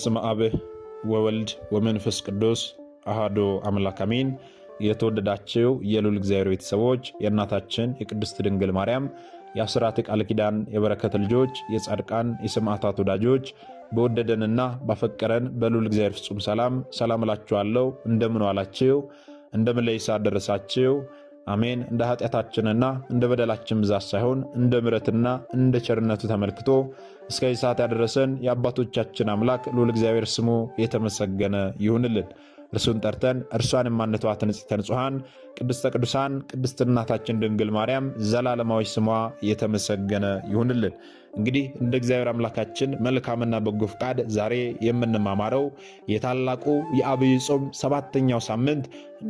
በስመ አብ ወወልድ ወመንፈስ ቅዱስ አሐዱ አምላክ አሜን። የተወደዳችሁ የልዑል እግዚአብሔር ቤተሰቦች፣ የእናታችን የቅድስት ድንግል ማርያም የአስራት የቃል ኪዳን የበረከት ልጆች፣ የጻድቃን የሰማዕታት ወዳጆች፣ በወደደንና ባፈቀረን በልዑል እግዚአብሔር ፍጹም ሰላም ሰላም እላችኋለሁ። እንደምን ዋላችሁ? እንደምን ለይሳ ደረሳችሁ? አሜን። እንደ ኃጢአታችንና እንደ በደላችን ብዛት ሳይሆን እንደ ምሕረትና እንደ ቸርነቱ ተመልክቶ እስከዚህ ሰዓት ያደረሰን የአባቶቻችን አምላክ ልዑል እግዚአብሔር ስሙ የተመሰገነ ይሁንልን። እርሱን ጠርተን እርሷን የማንተዋት ንጽሕተ ንጹሐን ቅድስተ ቅዱሳን ቅድስት እናታችን ድንግል ማርያም ዘላለማዊ ስሟ የተመሰገነ ይሁንልን። እንግዲህ እንደ እግዚአብሔር አምላካችን መልካምና በጎ ፍቃድ ዛሬ የምንማማረው የታላቁ የዐቢይ ጾም ሰባተኛው ሳምንት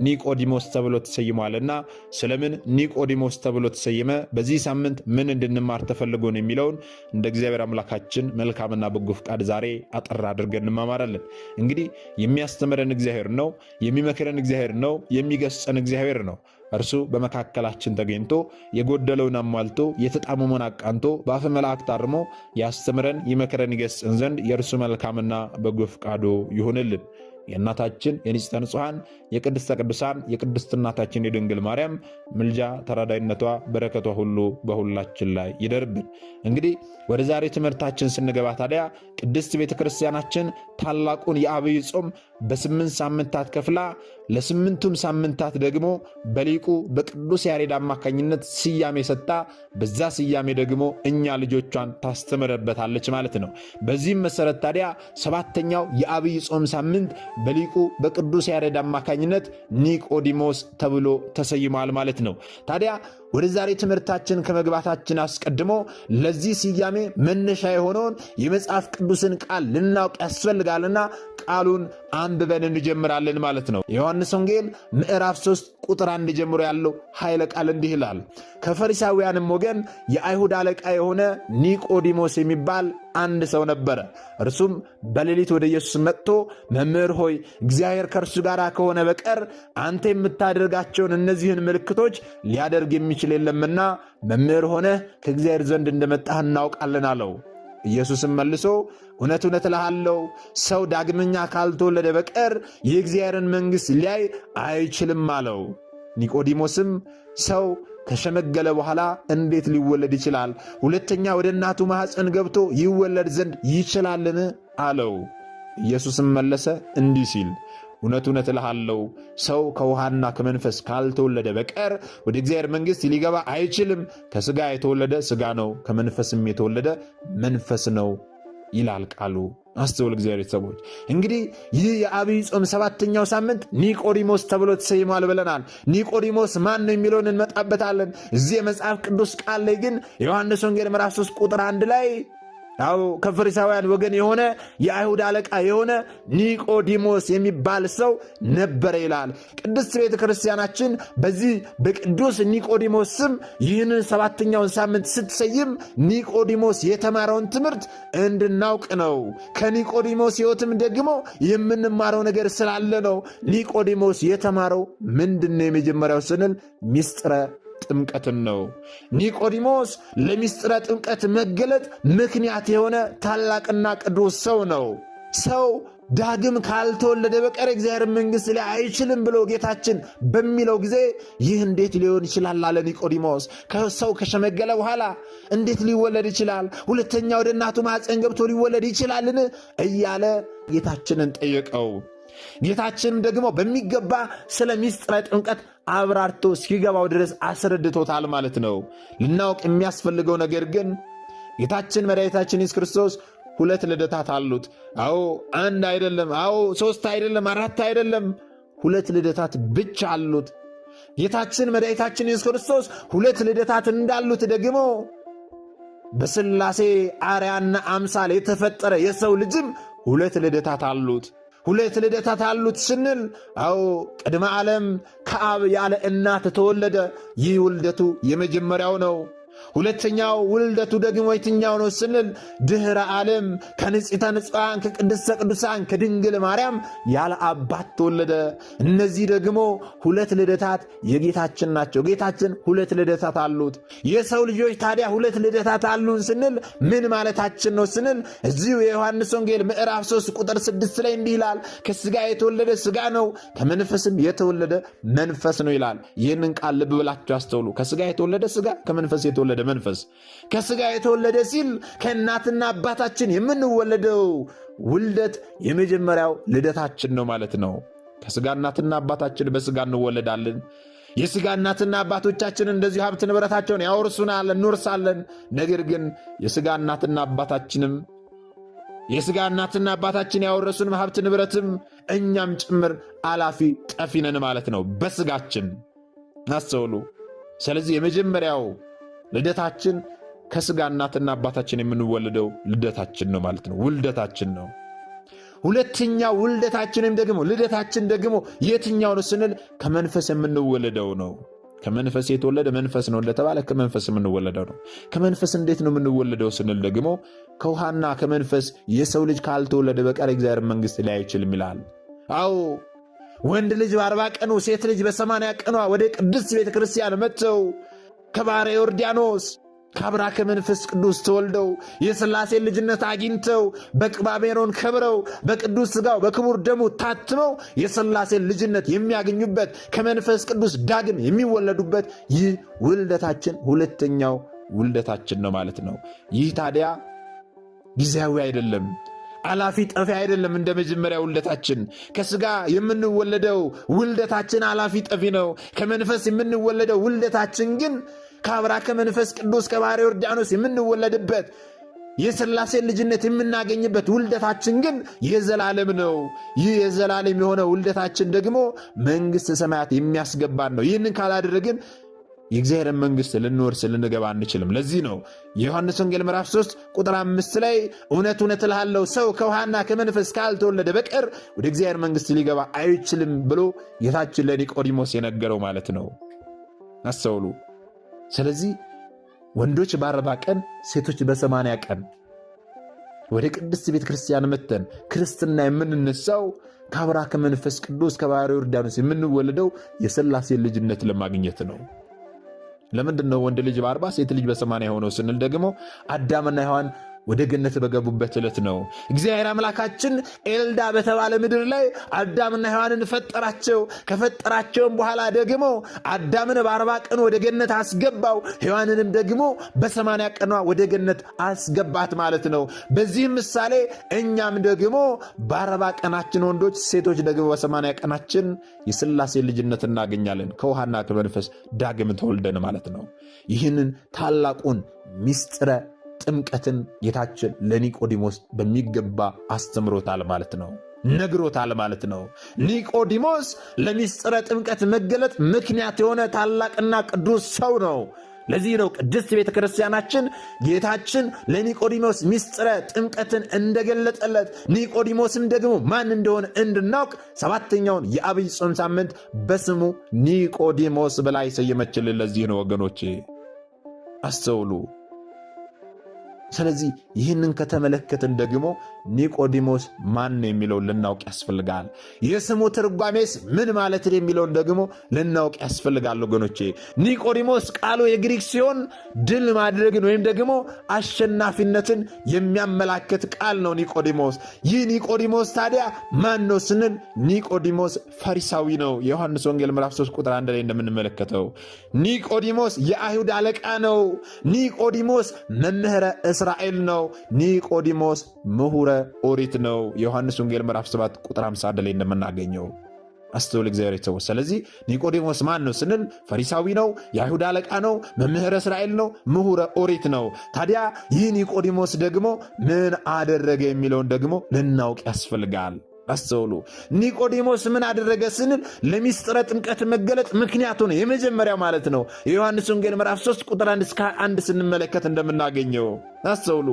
ኒቆዲሞስ ተብሎ ተሰይሟልና ስለምን ኒቆዲሞስ ተብሎ ተሰየመ፣ በዚህ ሳምንት ምን እንድንማር ተፈልጎ ነው የሚለውን እንደ እግዚአብሔር አምላካችን መልካምና በጎ ፍቃድ ዛሬ አጠር አድርገን እንማማራለን። እንግዲህ የሚያስተምረን እግዚአብሔር ነው፣ የሚመክረን እግዚአብሔር ነው፣ የሚገስጸን እግዚአብሔር ነው። እርሱ በመካከላችን ተገኝቶ የጎደለውን አሟልቶ የተጣመመውን አቃንቶ በአፈ መላእክት አርሞ ያስተምረን ይመክረን ይገስጸን ዘንድ የእርሱ መልካምና በጎ ፍቃዱ ይሁንልን። የእናታችን የንጽሕተ ንጹሐን የቅድስተ ቅዱሳን የቅድስት እናታችን የድንግል ማርያም ምልጃ ተራዳይነቷ በረከቷ ሁሉ በሁላችን ላይ ይደርብን። እንግዲህ ወደ ዛሬ ትምህርታችን ስንገባ ታዲያ ቅድስት ቤተ ክርስቲያናችን ታላቁን የዐቢይ ጾም በ8 ሳምንታት ከፍላ ለ8ቱም ሳምንታት ደግሞ በሊቁ በቅዱስ ያሬድ አማካኝነት ስያሜ ሰጥታ በዛ ስያሜ ደግሞ እኛ ልጆቿን ታስተምረበታለች ማለት ነው። በዚህም መሰረት ታዲያ ሰባተኛው የዐቢይ ጾም ሳምንት በሊቁ በቅዱስ ያሬድ አማካኝነት ኒቆዲሞስ ተብሎ ተሰይሟል ማለት ነው። ታዲያ ወደ ዛሬ ትምህርታችን ከመግባታችን አስቀድሞ ለዚህ ስያሜ መነሻ የሆነውን የመጽሐፍ ቅዱስን ቃል ልናውቅ ያስፈልጋልና ቃሉን አንብበን እንጀምራለን ማለት ነው። የዮሐንስ ወንጌል ምዕራፍ 3 ቁጥር 1 ጀምሮ ያለው ኃይለ ቃል እንዲህ ይላል። ከፈሪሳውያንም ወገን የአይሁድ አለቃ የሆነ ኒቆዲሞስ የሚባል አንድ ሰው ነበረ። እርሱም በሌሊት ወደ ኢየሱስ መጥቶ መምህር ሆይ፣ እግዚአብሔር ከእርሱ ጋር ከሆነ በቀር አንተ የምታደርጋቸውን እነዚህን ምልክቶች ሊያደርግ የሚችል የለምና መምህር ሆነህ ከእግዚአብሔር ዘንድ እንደመጣህ እናውቃለን አለው። ኢየሱስም መልሶ እውነት እውነት እልሃለሁ፣ ሰው ዳግመኛ ካልተወለደ በቀር የእግዚአብሔርን መንግሥት ሊያይ አይችልም አለው። ኒቆዲሞስም ሰው ከሸመገለ በኋላ እንዴት ሊወለድ ይችላል? ሁለተኛ ወደ እናቱ ማኅፀን ገብቶ ይወለድ ዘንድ ይችላልን? አለው። ኢየሱስም መለሰ እንዲህ ሲል፣ እውነት እውነት እልሃለሁ፣ ሰው ከውሃና ከመንፈስ ካልተወለደ በቀር ወደ እግዚአብሔር መንግሥት ሊገባ አይችልም። ከሥጋ የተወለደ ሥጋ ነው፣ ከመንፈስም የተወለደ መንፈስ ነው ይላል ቃሉ። አስተውል እግዚአብሔር ቤተሰቦች። እንግዲህ ይህ የዐቢይ ጾም ሰባተኛው ሳምንት ኒቆዲሞስ ተብሎ ተሰይሟል ብለናል። ኒቆዲሞስ ማን ነው የሚለውን እንመጣበታለን። እዚህ የመጽሐፍ ቅዱስ ቃል ላይ ግን ዮሐንስ ወንጌል ምዕራፍ 3 ቁጥር 1 ላይ አዎ ከፈሪሳውያን ወገን የሆነ የአይሁድ አለቃ የሆነ ኒቆዲሞስ የሚባል ሰው ነበረ ይላል። ቅድስት ቤተ ክርስቲያናችን በዚህ በቅዱስ ኒቆዲሞስ ስም ይህንን ሰባተኛውን ሳምንት ስትሰይም ኒቆዲሞስ የተማረውን ትምህርት እንድናውቅ ነው። ከኒቆዲሞስ ሕይወትም ደግሞ የምንማረው ነገር ስላለ ነው። ኒቆዲሞስ የተማረው ምንድን ነው? የመጀመሪያው ስንል ሚስጥረ ጥምቀትን ነው። ኒቆዲሞስ ለሚስጥረ ጥምቀት መገለጥ ምክንያት የሆነ ታላቅና ቅዱስ ሰው ነው። ሰው ዳግም ካልተወለደ በቀር እግዚአብሔር መንግሥት ላይ አይችልም ብሎ ጌታችን በሚለው ጊዜ ይህ እንዴት ሊሆን ይችላል አለ ኒቆዲሞስ። ከሰው ከሸመገለ በኋላ እንዴት ሊወለድ ይችላል? ሁለተኛ ወደ እናቱ ማኅፀን ገብቶ ሊወለድ ይችላልን? እያለ ጌታችንን ጠየቀው። ጌታችንም ደግሞ በሚገባ ስለ ሚስጥረ ጥምቀት አብራርቶ እስኪገባው ድረስ አስረድቶታል ማለት ነው። ልናውቅ የሚያስፈልገው ነገር ግን ጌታችን መድኃኒታችን ኢየሱስ ክርስቶስ 2 ልደታት አሉት። አዎ 1 አይደለም፣ አዎ 3 አይደለም፣ 4 አይደለም፣ 2 ልደታት ብቻ አሉት። ጌታችን መድኃኒታችን ኢየሱስ ክርስቶስ 2 ልደታት እንዳሉት ደግሞ በሥላሴ አርአያና አምሳል የተፈጠረ የሰው ልጅም 2 ልደታት አሉት። 2 ልደታት አሉት ስንል አዎ ቅድመ ዓለም ከአብ ያለ እናት ተወለደ። ይህ ውልደቱ የመጀመሪያው ነው። ሁለተኛው ውልደቱ ደግሞ የትኛው ነው ስንል ድኅረ ዓለም ከንጽሕተ ንጹሐን ከቅድስተ ቅዱሳን ከድንግል ማርያም ያለ አባት ተወለደ። እነዚህ ደግሞ ሁለት ልደታት የጌታችን ናቸው። ጌታችን ሁለት ልደታት አሉት። የሰው ልጆች ታዲያ ሁለት ልደታት አሉን ስንል ምን ማለታችን ነው ስንል እዚሁ የዮሐንስ ወንጌል ምዕራፍ 3 ቁጥር 6 ላይ እንዲህ ይላል፣ ከስጋ የተወለደ ስጋ ነው፣ ከመንፈስም የተወለደ መንፈስ ነው ይላል። ይህንን ቃል ልብ ብላችሁ አስተውሉ። ከስጋ የተወለደ ስጋ፣ ከመንፈስ የተወለደ መንፈስ። ከስጋ የተወለደ ሲል ከእናትና አባታችን የምንወለደው ውልደት የመጀመሪያው ልደታችን ነው ማለት ነው። ከስጋ እናትና አባታችን በስጋ እንወለዳለን። የስጋ እናትና አባቶቻችን እንደዚሁ ሀብት ንብረታቸውን ያወርሱናል፣ እንወርሳለን። ነገር ግን የስጋ እናትና አባታችንም የስጋ እናትና አባታችን ያወረሱንም ሀብት ንብረትም እኛም ጭምር አላፊ ጠፊ ነን ማለት ነው በስጋችን። አስተውሉ። ስለዚህ የመጀመሪያው ልደታችን ከስጋ እናትና አባታችን የምንወለደው ልደታችን ነው ማለት ነው፣ ውልደታችን ነው። ሁለተኛው ውልደታችን ወይም ደግሞ ልደታችን ደግሞ የትኛው ነው ስንል ከመንፈስ የምንወለደው ነው። ከመንፈስ የተወለደ መንፈስ ነው እንደተባለ ከመንፈስ የምንወለደው ነው። ከመንፈስ እንዴት ነው የምንወለደው ስንል ደግሞ ከውሃና ከመንፈስ የሰው ልጅ ካልተወለደ በቀር የእግዚአብሔር መንግሥት ላይ አይችልም ይላል። አዎ ወንድ ልጅ በ40 ቀኑ ሴት ልጅ በ80 ቀኗ ወደ ቅድስት ቤተ ክርስቲያን መጥተው ከባሕረ ዮርዳኖስ ከአብራከ መንፈስ ቅዱስ ተወልደው የሥላሴን ልጅነት አግኝተው በቅብዐ ሜሮን ከብረው በቅዱስ ሥጋው በክቡር ደሙ ታትመው የሥላሴን ልጅነት የሚያገኙበት ከመንፈስ ቅዱስ ዳግም የሚወለዱበት ይህ ውልደታችን ሁለተኛው ውልደታችን ነው ማለት ነው። ይህ ታዲያ ጊዜያዊ አይደለም፣ አላፊ ጠፊ አይደለም። እንደ መጀመሪያ ውልደታችን ከስጋ የምንወለደው ውልደታችን አላፊ ጠፊ ነው። ከመንፈስ የምንወለደው ውልደታችን ግን ከአብራከ መንፈስ ቅዱስ ከባሕረ ዮርዳኖስ የምንወለድበት የሥላሴን ልጅነት የምናገኝበት ውልደታችን ግን የዘላለም ነው። ይህ የዘላለም የሆነ ውልደታችን ደግሞ መንግሥተ ሰማያት የሚያስገባን ነው። ይህንን ካላደረግን የእግዚአብሔርን መንግሥት ልንወርስ ልንገባ አንችልም። ለዚህ ነው የዮሐንስ ወንጌል ምዕራፍ 3 ቁጥር 5 ላይ እውነት እውነት እልሃለሁ ሰው ከውሃና ከመንፈስ ካልተወለደ በቀር ወደ እግዚአብሔር መንግሥት ሊገባ አይችልም ብሎ ጌታችን ለኒቆዲሞስ የነገረው ማለት ነው። አስተውሉ። ስለዚህ ወንዶች በ40 ቀን ሴቶች በ80 ቀን ወደ ቅድስት ቤተ ክርስቲያን መተን ክርስትና የምንነሳው ከአብራከ መንፈስ ቅዱስ ከባሕረ ዮርዳኖስ የምንወለደው የሥላሴን ልጅነት ለማግኘት ነው። ለምንድን ነው ወንድ ልጅ በ40 ሴት ልጅ በ80 የሆነው ስንል ደግሞ አዳምና ሔዋን ወደ ገነት በገቡበት ዕለት ነው። እግዚአብሔር አምላካችን ኤልዳ በተባለ ምድር ላይ አዳምና ሔዋንን ፈጠራቸው። ከፈጠራቸውም በኋላ ደግሞ አዳምን በ40 ቀኑ ወደ ገነት አስገባው፣ ሔዋንንም ደግሞ በ80 ቀኗ ወደ ገነት አስገባት ማለት ነው። በዚህም ምሳሌ እኛም ደግሞ በ40 ቀናችን ወንዶች፣ ሴቶች ደግሞ በ80 ቀናችን የሥላሴ ልጅነት እናገኛለን ከውሃና ከመንፈስ ዳግም ተወልደን ማለት ነው። ይህንን ታላቁን ሚስጥረ ጥምቀትን ጌታችን ለኒቆዲሞስ በሚገባ አስተምሮታል ማለት ነው፣ ነግሮታል ማለት ነው። ኒቆዲሞስ ለሚስጥረ ጥምቀት መገለጥ ምክንያት የሆነ ታላቅና ቅዱስ ሰው ነው። ለዚህ ነው ቅድስት ቤተ ክርስቲያናችን ጌታችን ለኒቆዲሞስ ሚስጥረ ጥምቀትን እንደገለጠለት ኒቆዲሞስም ደግሞ ማን እንደሆነ እንድናውቅ ሰባተኛውን የአብይ ጾም ሳምንት በስሙ ኒቆዲሞስ ብላ የሰየመችልን። ለዚህ ነው ወገኖቼ፣ አስተውሉ። ስለዚህ ይህንን ከተመለከትን ደግሞ ኒቆዲሞስ ማን ነው የሚለውን ልናውቅ ያስፈልጋል። የስሙ ትርጓሜስ ምን ማለት ነው የሚለውን ደግሞ ልናውቅ ያስፈልጋል። ወገኖቼ ኒቆዲሞስ ቃሉ የግሪክ ሲሆን ድል ማድረግን ወይም ደግሞ አሸናፊነትን የሚያመላክት ቃል ነው ኒቆዲሞስ። ይህ ኒቆዲሞስ ታዲያ ማን ነው ስንል ኒቆዲሞስ ፈሪሳዊ ነው። የዮሐንስ ወንጌል ምዕራፍ 3 ቁጥር 1 ላይ እንደምንመለከተው ኒቆዲሞስ የአይሁድ አለቃ ነው። ኒቆዲሞስ መምህረ እስራኤል ነው። ኒቆዲሞስ ምሁረ ኦሪት ነው። የዮሐንስ ወንጌል ምዕራፍ 7 ቁጥር 51 ላይ እንደምናገኘው አስተውል እግዚአብሔር የተሰወ። ስለዚህ ኒቆዲሞስ ማን ነው ስንል ፈሪሳዊ ነው፣ የአይሁድ አለቃ ነው፣ መምህረ እስራኤል ነው፣ ምሁረ ኦሪት ነው። ታዲያ ይህ ኒቆዲሞስ ደግሞ ምን አደረገ የሚለውን ደግሞ ልናውቅ ያስፈልጋል። አስተውሉ። ኒቆዲሞስ ምን አደረገ ስንል ለሚስጥረ ጥምቀት መገለጥ ምክንያት ሆነ። የመጀመሪያው ማለት ነው። የዮሐንስ ወንጌል ምዕራፍ 3 ቁጥር 1 እስከ 1 ስንመለከት እንደምናገኘው አስተውሉ።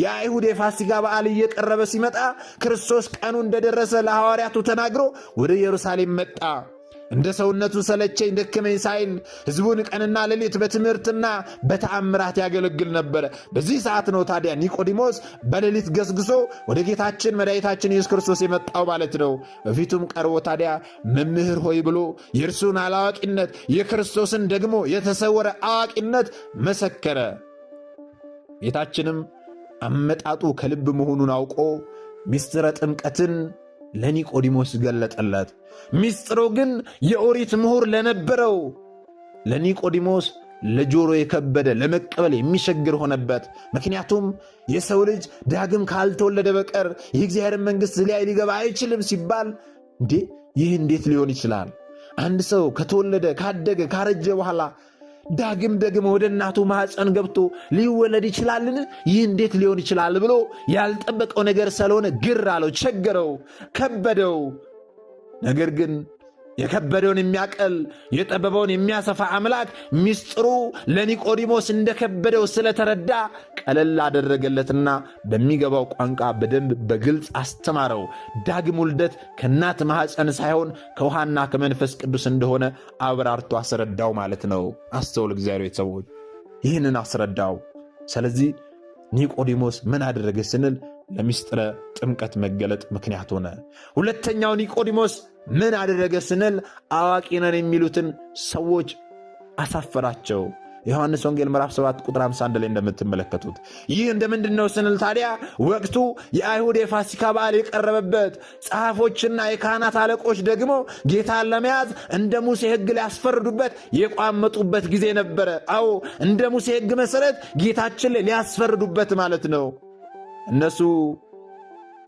የአይሁድ የፋሲካ በዓል እየቀረበ ሲመጣ ክርስቶስ ቀኑ እንደደረሰ ለሐዋርያቱ ተናግሮ ወደ ኢየሩሳሌም መጣ። እንደ ሰውነቱ ሰለቸኝ ደከመኝ ሳይል ሕዝቡን ቀንና ሌሊት በትምህርትና በተአምራት ያገለግል ነበረ። በዚህ ሰዓት ነው ታዲያ ኒቆዲሞስ በሌሊት ገስግሶ ወደ ጌታችን መድኃኒታችን ኢየሱስ ክርስቶስ የመጣው ማለት ነው። በፊቱም ቀርቦ ታዲያ መምህር ሆይ ብሎ የእርሱን አላዋቂነት የክርስቶስን ደግሞ የተሰወረ አዋቂነት መሰከረ። ጌታችንም አመጣጡ ከልብ መሆኑን አውቆ ምስጢረ ጥምቀትን ለኒቆዲሞስ ገለጠለት። ምስጢሩ ግን የኦሪት ምሁር ለነበረው ለኒቆዲሞስ ለጆሮ የከበደ ለመቀበል የሚቸግር ሆነበት። ምክንያቱም የሰው ልጅ ዳግም ካልተወለደ በቀር የእግዚአብሔር መንግሥት ሊያይ ሊገባ አይችልም ሲባል፣ እንዴ ይህ እንዴት ሊሆን ይችላል? አንድ ሰው ከተወለደ፣ ካደገ፣ ካረጀ በኋላ ዳግም ደግሞ ወደ እናቱ ማኅፀን ገብቶ ሊወለድ ይችላልን? ይህ እንዴት ሊሆን ይችላል ብሎ ያልጠበቀው ነገር ስለሆነ ግር አለው፣ ቸገረው፣ ከበደው። ነገር ግን የከበደውን የሚያቀል የጠበበውን የሚያሰፋ አምላክ ምስጢሩ ለኒቆዲሞስ እንደከበደው ስለተረዳ ቀለል አደረገለትና በሚገባው ቋንቋ በደንብ በግልጽ አስተማረው። ዳግም ውልደት ከእናት ማኅፀን ሳይሆን ከውሃና ከመንፈስ ቅዱስ እንደሆነ አብራርቶ አስረዳው ማለት ነው። አስተውል እግዚአብሔር ቤተሰቦች፣ ይህንን አስረዳው። ስለዚህ ኒቆዲሞስ ምን አደረገ ስንል ለምስጢረ ጥምቀት መገለጥ ምክንያት ሆነ። ሁለተኛው ኒቆዲሞስ ምን አደረገ ስንል አዋቂ ነን የሚሉትን ሰዎች አሳፈራቸው። የዮሐንስ ወንጌል ምዕራፍ 7 ቁጥር 51 ላይ እንደምትመለከቱት ይህ እንደምንድን ነው ስንል ታዲያ ወቅቱ የአይሁድ የፋሲካ በዓል የቀረበበት፣ ጸሐፎችና የካህናት አለቆች ደግሞ ጌታን ለመያዝ እንደ ሙሴ ሕግ ሊያስፈርዱበት የቋመጡበት ጊዜ ነበረ። አዎ፣ እንደ ሙሴ ሕግ መሰረት ጌታችን ላይ ሊያስፈርዱበት ማለት ነው። እነሱ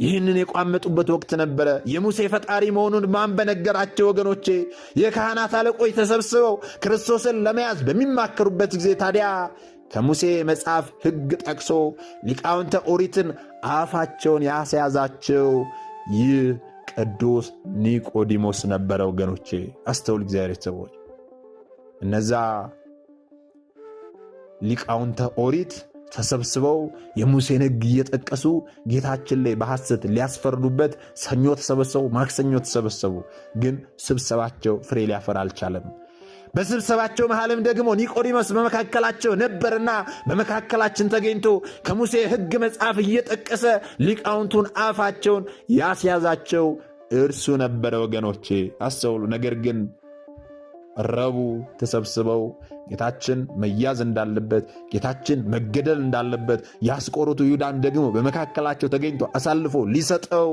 ይህንን የቋመጡበት ወቅት ነበረ። የሙሴ ፈጣሪ መሆኑን ማን በነገራቸው ወገኖቼ? የካህናት አለቆች ተሰብስበው ክርስቶስን ለመያዝ በሚማከሩበት ጊዜ ታዲያ ከሙሴ መጽሐፍ ሕግ ጠቅሶ ሊቃውንተ ኦሪትን አፋቸውን ያስያዛቸው ይህ ቅዱስ ኒቆዲሞስ ነበረ። ወገኖቼ አስተውል፣ እግዚአብሔር ሰዎች፣ እነዛ ሊቃውንተ ኦሪት ተሰብስበው የሙሴን ሕግ እየጠቀሱ ጌታችን ላይ በሐሰት ሊያስፈርዱበት ሰኞ ተሰበሰቡ፣ ማክሰኞ ተሰበሰቡ። ግን ስብሰባቸው ፍሬ ሊያፈራ አልቻለም። በስብሰባቸው መሃልም ደግሞ ኒቆዲሞስ በመካከላቸው ነበርና በመካከላችን ተገኝቶ ከሙሴ ሕግ መጽሐፍ እየጠቀሰ ሊቃውንቱን አፋቸውን ያስያዛቸው እርሱ ነበረ። ወገኖቼ አስተውሉ። ነገር ግን ረቡዕ ተሰብስበው ጌታችን መያዝ እንዳለበት፣ ጌታችን መገደል እንዳለበት፣ የአስቆሮቱ ይሁዳን ደግሞ በመካከላቸው ተገኝቶ አሳልፎ ሊሰጠው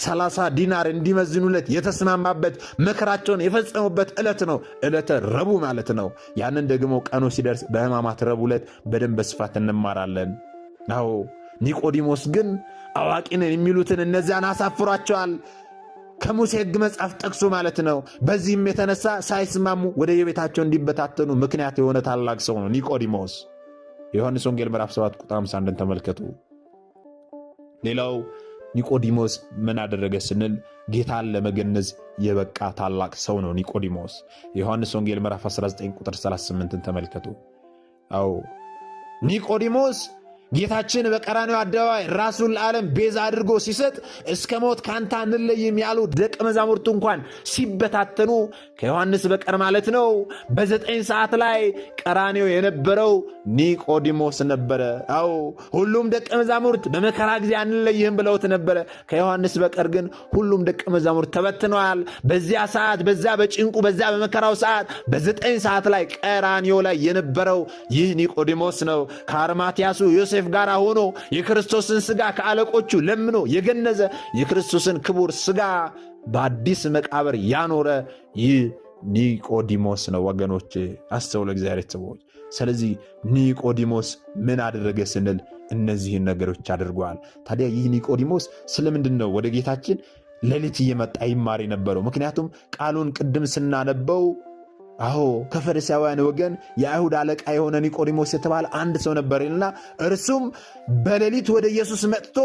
30 ዲናር እንዲመዝኑለት የተስማማበት፣ መከራቸውን የፈጸሙበት ዕለት ነው። ዕለተ ረቡዕ ማለት ነው። ያንን ደግሞ ቀኑ ሲደርስ በሕማማት ረቡዕ ዕለት በደንብ በስፋት እንማራለን። አዎ፣ ኒቆዲሞስ ግን አዋቂ ነን የሚሉትን እነዚያን አሳፍሯቸዋል። ከሙሴ ሕግ መጽሐፍ ጠቅሶ ማለት ነው። በዚህም የተነሳ ሳይስማሙ ወደ የቤታቸው እንዲበታተኑ ምክንያት የሆነ ታላቅ ሰው ነው ኒቆዲሞስ። የዮሐንስ ወንጌል ምዕራፍ 7 ቁጥር 51ን ተመልከቱ። ሌላው ኒቆዲሞስ ምን አደረገ ስንል ጌታን ለመገነዝ የበቃ ታላቅ ሰው ነው ኒቆዲሞስ። የዮሐንስ ወንጌል ምዕራፍ 19 ቁጥር 38ን ተመልከቱ። አዎ፣ ኒቆዲሞስ ጌታችን በቀራንዮ አደባባይ ራሱን ለዓለም ቤዛ አድርጎ ሲሰጥ እስከ ሞት ካንተ አንለይም ያሉ ደቀ መዛሙርቱ እንኳን ሲበታተኑ ከዮሐንስ በቀር ማለት ነው። በ9 ሰዓት ላይ ቀራንዮ የነበረው ኒቆዲሞስ ነበረ። አዎ፣ ሁሉም ደቀ መዛሙርት በመከራ ጊዜ አንለይህም ብለውት ነበረ። ከዮሐንስ በቀር ግን ሁሉም ደቀ መዛሙርት ተበትነዋል። በዚያ ሰዓት፣ በዚያ በጭንቁ፣ በዚያ በመከራው ሰዓት በ9 ሰዓት ላይ ቀራንዮ ላይ የነበረው ይህ ኒቆዲሞስ ነው። ከአርማትያሱ ዮሴፍ ጋር ሆኖ የክርስቶስን ስጋ ከአለቆቹ ለምኖ የገነዘ፣ የክርስቶስን ክቡር ስጋ በአዲስ መቃብር ያኖረ ይህ ኒቆዲሞስ ነው። ወገኖች አስተውሉ፣ እግዚአብሔር ሰዎች። ስለዚህ ኒቆዲሞስ ምን አደረገ ስንል እነዚህን ነገሮች አድርገዋል። ታዲያ ይህ ኒቆዲሞስ ስለምንድን ነው ወደ ጌታችን ሌሊት እየመጣ ይማር የነበረው? ምክንያቱም ቃሉን ቅድም ስናነበው አዎ ከፈሪሳውያን ወገን የአይሁድ አለቃ የሆነ ኒቆዲሞስ የተባለ አንድ ሰው ነበር ይልና እርሱም በሌሊት ወደ ኢየሱስ መጥቶ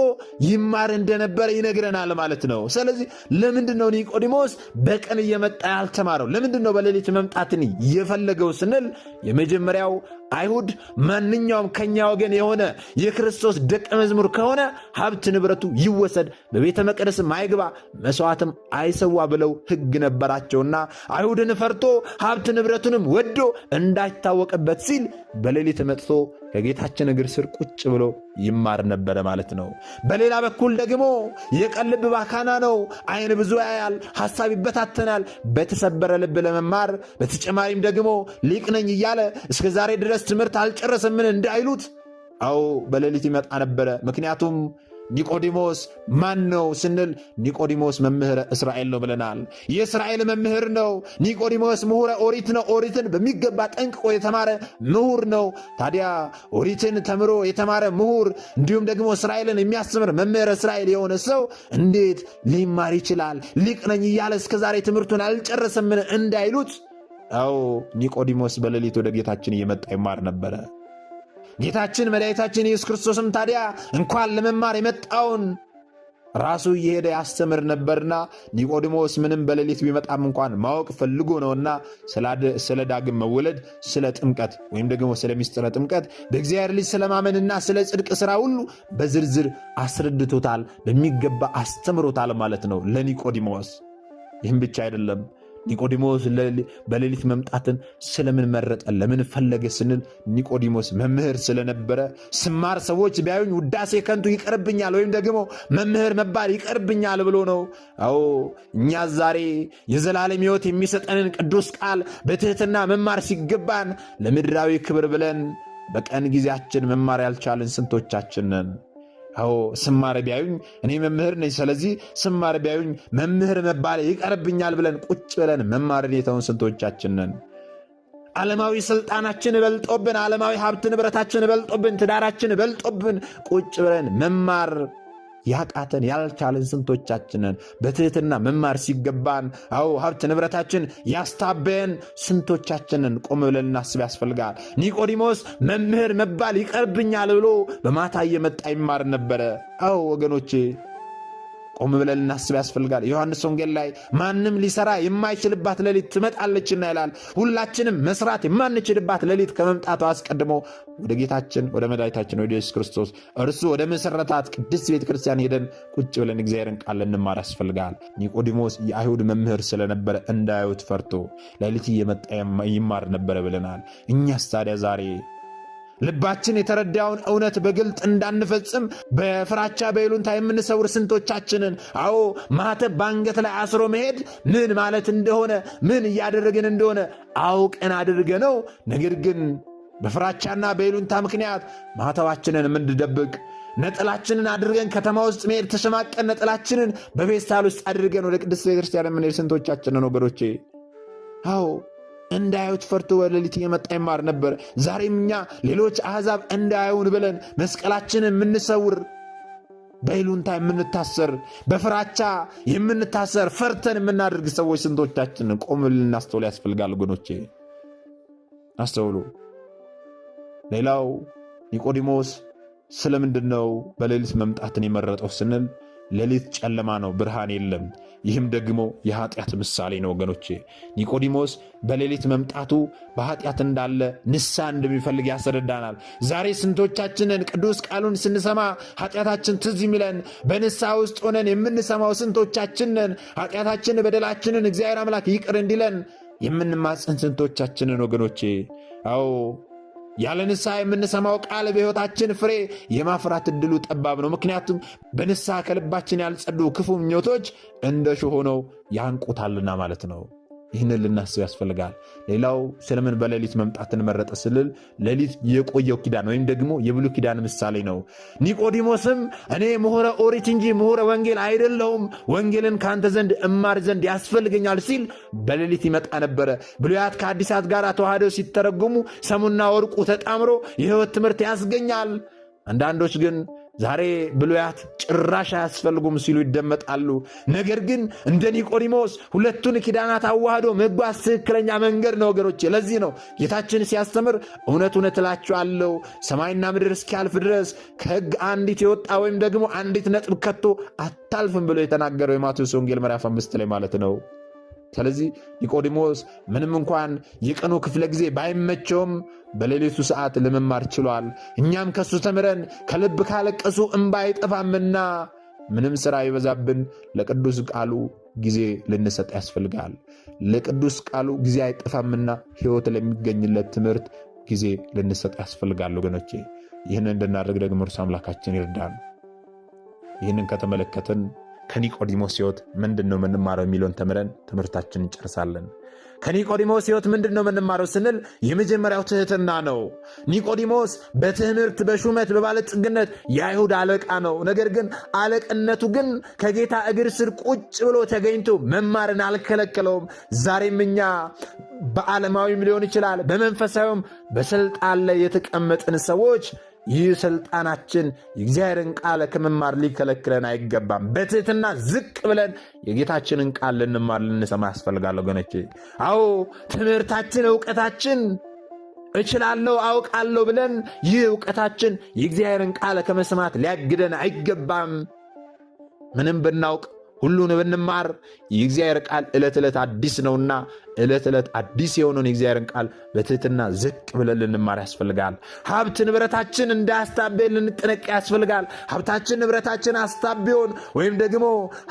ይማር እንደነበረ ይነግረናል ማለት ነው። ስለዚህ ለምንድን ነው ኒቆዲሞስ በቀን እየመጣ ያልተማረው? ለምንድን ነው በሌሊት መምጣትን የፈለገው ስንል የመጀመሪያው አይሁድ ማንኛውም ከኛ ወገን የሆነ የክርስቶስ ደቀ መዝሙር ከሆነ ሀብት ንብረቱ ይወሰድ፣ በቤተ መቅደስም አይግባ፣ መስዋዕትም አይሰዋ ብለው ሕግ ነበራቸውና አይሁድን ፈርቶ ሀብት ንብረቱንም ወዶ እንዳይታወቅበት ሲል በሌሊት መጥቶ ከጌታችን እግር ስር ቁጭ ብሎ ይማር ነበረ ማለት ነው። በሌላ በኩል ደግሞ የቀን ልብ ባካና ነው። ዓይን ብዙ ያያል፣ ሐሳብ ይበታተናል። በተሰበረ ልብ ለመማር በተጨማሪም ደግሞ ሊቅ ነኝ እያለ እስከ ዛሬ ድረስ ትምህርት አልጨረሰምን እንዳይሉት፣ አዎ በሌሊት ይመጣ ነበረ። ምክንያቱም ኒቆዲሞስ ማን ነው ስንል ኒቆዲሞስ መምህረ እስራኤል ነው ብለናል። የእስራኤል መምህር ነው። ኒቆዲሞስ ምሁረ ኦሪት ነው። ኦሪትን በሚገባ ጠንቅቆ የተማረ ምሁር ነው። ታዲያ ኦሪትን ተምሮ የተማረ ምሁር እንዲሁም ደግሞ እስራኤልን የሚያስተምር መምህረ እስራኤል የሆነ ሰው እንዴት ሊማር ይችላል? ሊቅ ነኝ እያለ እስከዛሬ ትምህርቱን አልጨረሰምን እንዳይሉት፣ አዎ ኒቆዲሞስ በሌሊት ወደ ጌታችን እየመጣ ይማር ነበረ። ጌታችን መድኃኒታችን ኢየሱስ ክርስቶስም ታዲያ እንኳን ለመማር የመጣውን ራሱ እየሄደ ያስተምር ነበርና ኒቆዲሞስ ምንም በሌሊት ቢመጣም እንኳን ማወቅ ፈልጎ ነውና ስለ ዳግም መወለድ፣ ስለ ጥምቀት ወይም ደግሞ ስለ ሚስጥረ ጥምቀት፣ በእግዚአብሔር ልጅ ስለማመንና ስለ ጽድቅ ስራ ሁሉ በዝርዝር አስረድቶታል፣ በሚገባ አስተምሮታል ማለት ነው ለኒቆዲሞስ። ይህም ብቻ አይደለም። ኒቆዲሞስ በሌሊት መምጣትን ስለምን መረጠ? ለምን ፈለገ ስንል ኒቆዲሞስ መምህር ስለነበረ ስማር ሰዎች ቢያዩኝ ውዳሴ ከንቱ ይቀርብኛል ወይም ደግሞ መምህር መባል ይቀርብኛል ብሎ ነው። አዎ እኛ ዛሬ የዘላለም ሕይወት የሚሰጠንን ቅዱስ ቃል በትህትና መማር ሲገባን ለምድራዊ ክብር ብለን በቀን ጊዜያችን መማር ያልቻልን ስንቶቻችን ነን? አዎ ስማር ቢያዩኝ እኔ መምህር ነኝ፣ ስለዚህ ስማር ቢያዩኝ መምህር መባል ይቀርብኛል ብለን ቁጭ ብለን መማርን የተውን ስንቶቻችን ነን? ዓለማዊ ስልጣናችን በልጦብን፣ ዓለማዊ ሀብት ንብረታችን በልጦብን፣ ትዳራችን በልጦብን ቁጭ ብለን መማር ያቃተን ያልቻለን ስንቶቻችንን? በትህትና መማር ሲገባን አዎ ሀብት ንብረታችን ያስታበየን ስንቶቻችንን? ቆም ብለን እናስብ ያስፈልጋል። ኒቆዲሞስ መምህር መባል ይቀርብኛል ብሎ በማታ እየመጣ ይማር ነበረ። አዎ ወገኖቼ፣ ቆም ብለን ልናስብ ያስፈልጋል። ዮሐንስ ወንጌል ላይ ማንም ሊሰራ የማይችልባት ሌሊት ትመጣለችና ይላል። ሁላችንም መስራት የማንችልባት ሌሊት ከመምጣቱ አስቀድሞ ወደ ጌታችን ወደ መድኃኒታችን ወደ ኢየሱስ ክርስቶስ እርሱ ወደ መሰረታት ቅድስት ቤተ ክርስቲያን ሄደን ቁጭ ብለን እግዚአብሔርን ቃል ልንማር ያስፈልጋል። ኒቆዲሞስ የአይሁድ መምህር ስለነበረ እንዳያዩት ፈርቶ ሌሊት እየመጣ ይማር ነበረ ብለናል። እኛስ ታዲያ ዛሬ ልባችን የተረዳውን እውነት በግልጥ እንዳንፈጽም በፍራቻ በይሉንታ የምንሰውር ስንቶቻችንን? አዎ ማተብ በአንገት ላይ አስሮ መሄድ ምን ማለት እንደሆነ፣ ምን እያደረግን እንደሆነ አውቀን አድርገ ነው። ነገር ግን በፍራቻና በይሉንታ ምክንያት ማተባችንን የምንደብቅ፣ ነጠላችንን አድርገን ከተማ ውስጥ መሄድ ተሸማቀን ነጠላችንን በፌስታል ውስጥ አድርገን ወደ ቅድስት ቤተክርስቲያን የምንሄድ ስንቶቻችንን ወገኖቼ? አዎ እንዳያዩት ፈርቶ በሌሊት እየመጣ ይማር ነበር። ዛሬም እኛ ሌሎች አሕዛብ እንዳያዩን ብለን መስቀላችንን የምንሰውር፣ በይሉንታ የምንታሰር፣ በፍራቻ የምንታሰር፣ ፈርተን የምናደርግ ሰዎች ስንቶቻችንን? ቆም ልናስተውል ያስፈልጋል ወገኖቼ፣ አስተውሉ። ሌላው ኒቆዲሞስ ስለምንድን ነው በሌሊት መምጣትን የመረጠው ስንል ሌሊት ጨለማ ነው፣ ብርሃን የለም። ይህም ደግሞ የኃጢአት ምሳሌ ነው ወገኖቼ። ኒቆዲሞስ በሌሊት መምጣቱ በኃጢአት እንዳለ ንስሐ እንደሚፈልግ ያስረዳናል። ዛሬ ስንቶቻችንን ቅዱስ ቃሉን ስንሰማ ኃጢአታችን ትዝ የሚለን፣ በንስሐ ውስጥ ሆነን የምንሰማው ስንቶቻችንን፣ ኃጢአታችን በደላችንን እግዚአብሔር አምላክ ይቅር እንዲለን የምንማፀን ስንቶቻችንን ወገኖቼ? አዎ ያለ ንስሐ የምንሰማው ቃል በሕይወታችን ፍሬ የማፍራት እድሉ ጠባብ ነው። ምክንያቱም በንስሐ ከልባችን ያልጸዱ ክፉ ምኞቶች እንደ ሾህ ሆነው ያንቁታልና ማለት ነው። ይህንን ልናስብ ያስፈልጋል። ሌላው ስለምን በሌሊት መምጣትን መረጠ ስልል ሌሊት የቆየው ኪዳን ወይም ደግሞ የብሉይ ኪዳን ምሳሌ ነው። ኒቆዲሞስም እኔ ምሁረ ኦሪት እንጂ ምሁረ ወንጌል አይደለሁም፣ ወንጌልን ከአንተ ዘንድ እማር ዘንድ ያስፈልገኛል ሲል በሌሊት ይመጣ ነበረ። ብሉያት ከአዲሳት ጋር ተዋህደው ሲተረጎሙ ሰሙና ወርቁ ተጣምሮ የሕይወት ትምህርት ያስገኛል። አንዳንዶች ግን ዛሬ ብሉያት ጭራሽ አያስፈልጉም ሲሉ ይደመጣሉ። ነገር ግን እንደ ኒቆዲሞስ ሁለቱን ኪዳናት አዋህዶ መጓዝ ትክክለኛ መንገድ ነው ወገኖቼ። ለዚህ ነው ጌታችን ሲያስተምር እውነት እውነት እላችኋለሁ ሰማይና ምድር እስኪያልፍ ድረስ ከሕግ አንዲት የወጣ ወይም ደግሞ አንዲት ነጥብ ከቶ አታልፍም ብሎ የተናገረው የማቴዎስ ወንጌል ምዕራፍ 5 ላይ ማለት ነው። ስለዚህ ኒቆዲሞስ ምንም እንኳን የቀኑ ክፍለ ጊዜ ባይመቸውም በሌሊቱ ሰዓት ለመማር ችሏል። እኛም ከሱ ተምረን ከልብ ካለቀሱ እምባ አይጠፋምና ምንም ሥራ ይበዛብን ለቅዱስ ቃሉ ጊዜ ልንሰጥ ያስፈልጋል። ለቅዱስ ቃሉ ጊዜ አይጠፋምና ሕይወት ለሚገኝለት ትምህርት ጊዜ ልንሰጥ ያስፈልጋል። ወገኖቼ ይህንን እንድናደርግ ደግሞ እርሱ አምላካችን ይርዳን። ይህንን ከተመለከትን ከኒቆዲሞስ ሕይወት ምንድን ነው የምንማረው የሚለውን ተምረን ትምህርታችንን እንጨርሳለን። ከኒቆዲሞስ ሕይወት ምንድን ነው የምንማረው ስንል የመጀመሪያው ትህትና ነው። ኒቆዲሞስ በትምህርት በሹመት በባለጸግነት የአይሁድ አለቃ ነው። ነገር ግን አለቅነቱ ግን ከጌታ እግር ስር ቁጭ ብሎ ተገኝቶ መማርን አልከለከለውም። ዛሬም እኛ በዓለማዊም ሊሆን ይችላል፣ በመንፈሳዊም በስልጣን ላይ የተቀመጥን ሰዎች ይህ ስልጣናችን የእግዚአብሔርን ቃል ከመማር ሊከለክለን አይገባም። በትህትና ዝቅ ብለን የጌታችንን ቃል ልንማር ልንሰማ ያስፈልጋል ወገኖቼ። አዎ ትምህርታችን፣ እውቀታችን እችላለሁ አውቃለሁ ብለን ይህ እውቀታችን የእግዚአብሔርን ቃል ከመስማት ሊያግደን አይገባም። ምንም ብናውቅ ሁሉን ብንማር የእግዚአብሔር ቃል ዕለት ዕለት አዲስ ነውና ዕለት ዕለት አዲስ የሆነውን የእግዚአብሔርን ቃል በትህትና ዝቅ ብለን ልንማር ያስፈልጋል። ሀብት ንብረታችን እንዳያስታብየን ልንጠነቀቅ ያስፈልጋል። ሀብታችን ንብረታችን አስታብዮን ወይም ደግሞ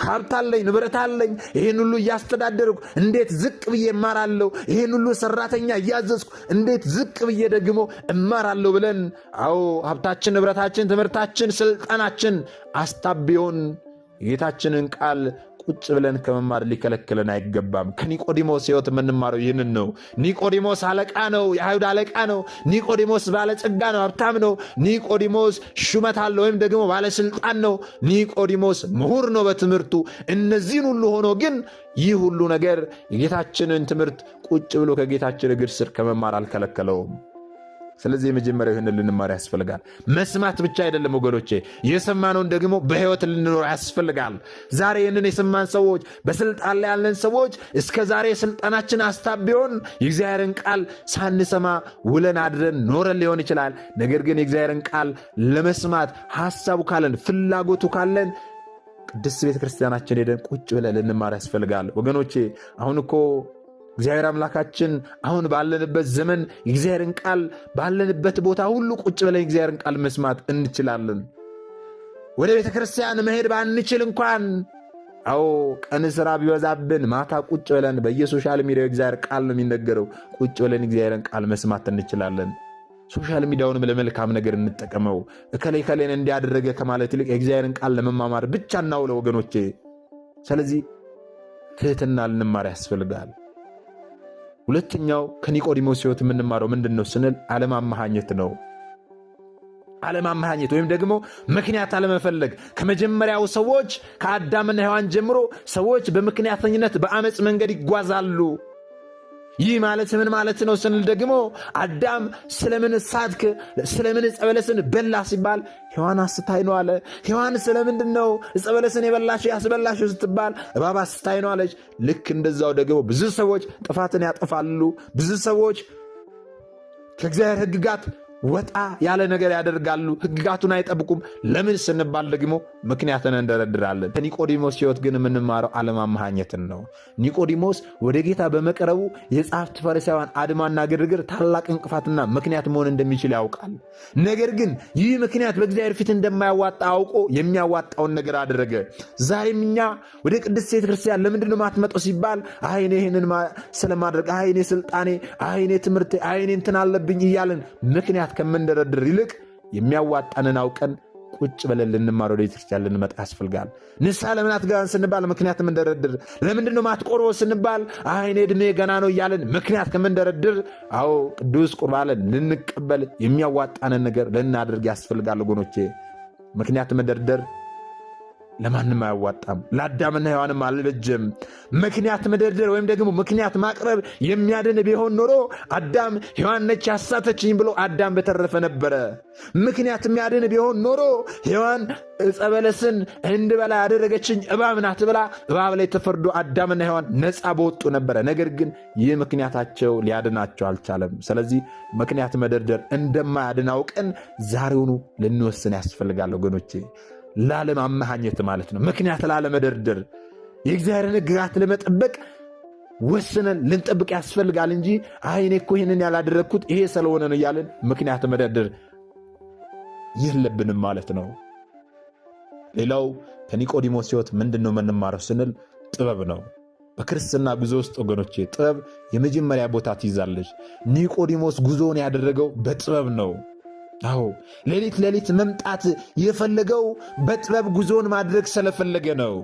ሀብት አለኝ ንብረት አለኝ ይህን ሁሉ እያስተዳደርኩ እንዴት ዝቅ ብዬ እማራለሁ፣ ይህን ሁሉ ሰራተኛ እያዘዝኩ እንዴት ዝቅ ብዬ ደግሞ እማራለሁ ብለን አዎ ሀብታችን ንብረታችን፣ ትምህርታችን፣ ስልጣናችን አስታብዮን የጌታችንን ቃል ቁጭ ብለን ከመማር ሊከለክለን አይገባም። ከኒቆዲሞስ ሕይወት የምንማረው ይህንን ነው። ኒቆዲሞስ አለቃ ነው፣ የአይሁድ አለቃ ነው። ኒቆዲሞስ ባለጸጋ ነው፣ ሀብታም ነው። ኒቆዲሞስ ሹመት አለው ወይም ደግሞ ባለስልጣን ነው። ኒቆዲሞስ ምሁር ነው በትምህርቱ። እነዚህን ሁሉ ሆኖ ግን ይህ ሁሉ ነገር የጌታችንን ትምህርት ቁጭ ብሎ ከጌታችን እግር ስር ከመማር አልከለከለውም። ስለዚህ የመጀመሪያው ይህንን ልንማር ያስፈልጋል። መስማት ብቻ አይደለም ወገኖቼ፣ የሰማነውን ደግሞ በሕይወት ልንኖር ያስፈልጋል። ዛሬ ይህንን የሰማን ሰዎች፣ በስልጣን ላይ ያለን ሰዎች እስከ ዛሬ ስልጣናችን አስታቢሆን የእግዚአብሔርን ቃል ሳንሰማ ውለን አድረን ኖረን ሊሆን ይችላል። ነገር ግን የእግዚአብሔርን ቃል ለመስማት ሀሳቡ ካለን ፍላጎቱ ካለን ቅድስት ቤተክርስቲያናችን ሄደን ቁጭ ብለን ልንማር ያስፈልጋል። ወገኖቼ አሁን እኮ እግዚአብሔር አምላካችን አሁን ባለንበት ዘመን የእግዚአብሔርን ቃል ባለንበት ቦታ ሁሉ ቁጭ ብለን የእግዚአብሔርን ቃል መስማት እንችላለን። ወደ ቤተ ክርስቲያን መሄድ ባንችል እንኳን አዎ ቀን ስራ ቢበዛብን ማታ ቁጭ ብለን በየ social media ው የእግዚአብሔር ቃል ነው የሚነገረው። ቁጭ ብለን የእግዚአብሔርን ቃል መስማት እንችላለን። social media ውንም ለመልካም ነገር እንጠቀመው። እከሌ እከሌን እንዲያደረገ ከማለት ይልቅ የእግዚአብሔርን ቃል ለመማማር ብቻ እናውለው ወገኖቼ። ስለዚህ ትህትና ልንማር ያስፈልጋል። ሁለተኛው ከኒቆዲሞስ ሕይወት የምንማረው ምንድን ነው ስንል አለማመሃኘት ነው። አለማመሃኘት ወይም ደግሞ ምክንያት አለመፈለግ። ከመጀመሪያው ሰዎች ከአዳምና ሔዋን ጀምሮ ሰዎች በምክንያተኝነት በአመፅ መንገድ ይጓዛሉ። ይህ ማለት ምን ማለት ነው ስንል ደግሞ አዳም ስለምን ሳትክ፣ ስለምን ዕፀ በለስን በላ ሲባል ሔዋን አስታኝ ነው አለ። ሔዋን ስለምንድን ነው ዕፀ በለስን የበላሽው ያስበላሽው ስትባል እባብ አስታኝ ነው አለች። ልክ እንደዛው ደግሞ ብዙ ሰዎች ጥፋትን ያጠፋሉ። ብዙ ሰዎች ከእግዚአብሔር ሕግጋት ወጣ ያለ ነገር ያደርጋሉ። ሕግጋቱን አይጠብቁም። ለምን ስንባል ደግሞ ምክንያትን እንደረድራለን። ከኒቆዲሞስ ሕይወት ግን የምንማረው አለማመሃኘትን ነው። ኒቆዲሞስ ወደ ጌታ በመቅረቡ የጸሐፍት ፈሪሳውያን አድማና ግርግር ታላቅ እንቅፋትና ምክንያት መሆን እንደሚችል ያውቃል። ነገር ግን ይህ ምክንያት በእግዚአብሔር ፊት እንደማያዋጣ አውቆ የሚያዋጣውን ነገር አደረገ። ዛሬም እኛ ወደ ቅድስት ቤተ ክርስቲያን ለምንድን ነው የማትመጣው ሲባል አይ እኔ ይህንን ስለማድረግ፣ አይ እኔ ስልጣኔ፣ አይ እኔ ትምህርቴ፣ አይ እኔ እንትን አለብኝ እያልን ምክንያት ከምንደረድር ይልቅ የሚያዋጣንን አውቀን ቁጭ ብለን ልንማር ወደ ቤተክርስቲያን ልንመጣ ያስፈልጋል። ንስሐ ለምን አትገባም ስንባል ምክንያት የምንደረድር፣ ለምንድን ነው ማትቆርበው ስንባል አይ እኔ ዕድሜ ገና ነው እያለን ምክንያት ከምንደረድር፣ አዎ ቅዱስ ቁርባንን ልንቀበል የሚያዋጣንን ነገር ልናደርግ ያስፈልጋል። ወገኖቼ ምክንያት መደርደር ለማንም አያዋጣም። ለአዳምና ሔዋንም አልበጀም። ምክንያት መደርደር ወይም ደግሞ ምክንያት ማቅረብ የሚያድን ቢሆን ኖሮ አዳም ሔዋን ነች ያሳተችኝ ብሎ አዳም በተረፈ ነበረ። ምክንያት የሚያድን ቢሆን ኖሮ ሔዋን ዕፀ በለስን እንድበላ ያደረገችኝ እባብ ናት ብላ እባብ ላይ ተፈርዶ አዳምና ሔዋን ነፃ በወጡ ነበረ። ነገር ግን ይህ ምክንያታቸው ሊያድናቸው አልቻለም። ስለዚህ ምክንያት መደርደር እንደማያድን አውቀን ዛሬውኑ ልንወስን ያስፈልጋል ወገኖቼ። ላለማመሃኘት ማለት ነው። ምክንያት ላለመደርደር፣ የእግዚአብሔርን ሕግጋት ለመጠበቅ ወስነን ልንጠብቅ ያስፈልጋል እንጂ አይ እኔ እኮ ይህንን ያላደረግኩት ይሄ ስለሆነ ነው እያልን ምክንያት መደርደር የለብንም ማለት ነው። ሌላው ከኒቆዲሞስ ሕይወት ምንድን ነው የምንማረው ስንል ጥበብ ነው። በክርስትና ጉዞ ውስጥ ወገኖቼ ጥበብ የመጀመሪያ ቦታ ትይዛለች። ኒቆዲሞስ ጉዞውን ያደረገው በጥበብ ነው። አዎ ሌሊት ሌሊት መምጣት የፈለገው በጥበብ ጉዞውን ማድረግ ስለፈለገ ነው።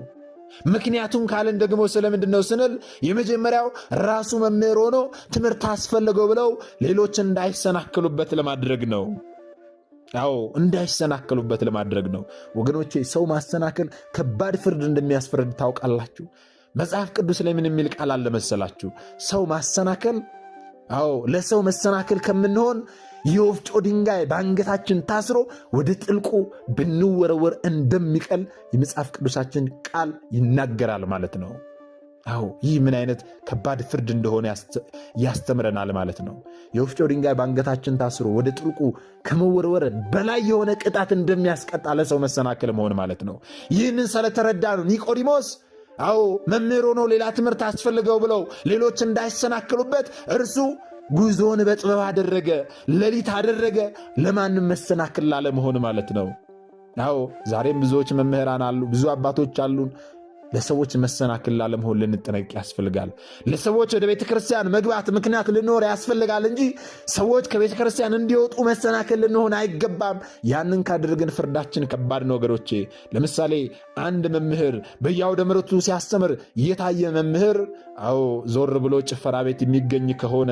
ምክንያቱም ካልን ደግሞ ስለምንድን ነው ስንል የመጀመሪያው ራሱ መምህር ሆኖ ትምህርት አስፈለገው ብለው ሌሎች እንዳይሰናክሉበት ለማድረግ ነው። አዎ እንዳይሰናከሉበት ለማድረግ ነው። ወገኖቼ ሰው ማሰናከል ከባድ ፍርድ እንደሚያስፈርድ ታውቃላችሁ። መጽሐፍ ቅዱስ ላይ ምን የሚል ቃል አለ መሰላችሁ? ሰው ማሰናከል፣ አዎ ለሰው መሰናከል ከምንሆን የወፍጮ ድንጋይ በአንገታችን ታስሮ ወደ ጥልቁ ብንወረወር እንደሚቀል የመጽሐፍ ቅዱሳችን ቃል ይናገራል ማለት ነው። አዎ ይህ ምን አይነት ከባድ ፍርድ እንደሆነ ያስተምረናል ማለት ነው። የወፍጮ ድንጋይ በአንገታችን ታስሮ ወደ ጥልቁ ከመወርወር በላይ የሆነ ቅጣት እንደሚያስቀጣ ለሰው መሰናክል መሆን ማለት ነው። ይህንን ስለተረዳ ነው ኒቆዲሞስ አዎ መምህር ሆኖ ሌላ ትምህርት አስፈልገው ብለው ሌሎች እንዳይሰናክሉበት እርሱ ጉዞን በጥበብ አደረገ፣ ሌሊት አደረገ፣ ለማንም መሰናክል ላለመሆን ማለት ነው። አዎ ዛሬም ብዙዎች መምህራን አሉ፣ ብዙ አባቶች አሉን። ለሰዎች መሰናክል ላለመሆን ልንጠነቅ ያስፈልጋል። ለሰዎች ወደ ቤተ ክርስቲያን መግባት ምክንያት ልንኖር ያስፈልጋል እንጂ ሰዎች ከቤተ ክርስቲያን እንዲወጡ መሰናክል ልንሆን አይገባም። ያንን ካደረግን ፍርዳችን ከባድ ነው ወገኖቼ። ለምሳሌ አንድ መምህር በየአውደ ምሕረቱ ሲያስተምር የታየ መምህር አዎ ዞር ብሎ ጭፈራ ቤት የሚገኝ ከሆነ፣